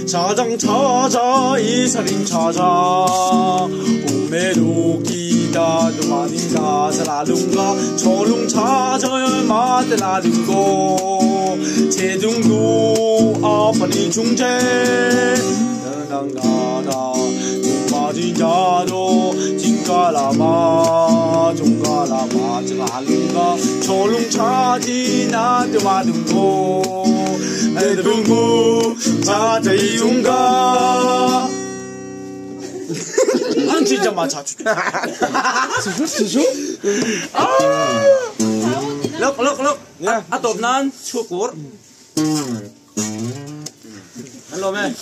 차장 찾아 이사린 찾아 우메로기다 도마닌가 사라룽가 초롱 찾아 마드라룽고 제중도 아파니 중재 당당다다 도마진자도 진가라마 종가라마 자라룽가 초롱 차지나 도마둥고 내둥구 자제이용가 안 진짜 맞춰 Susu? Look, look, look. A tawp nan chhuak kur. An lawm e.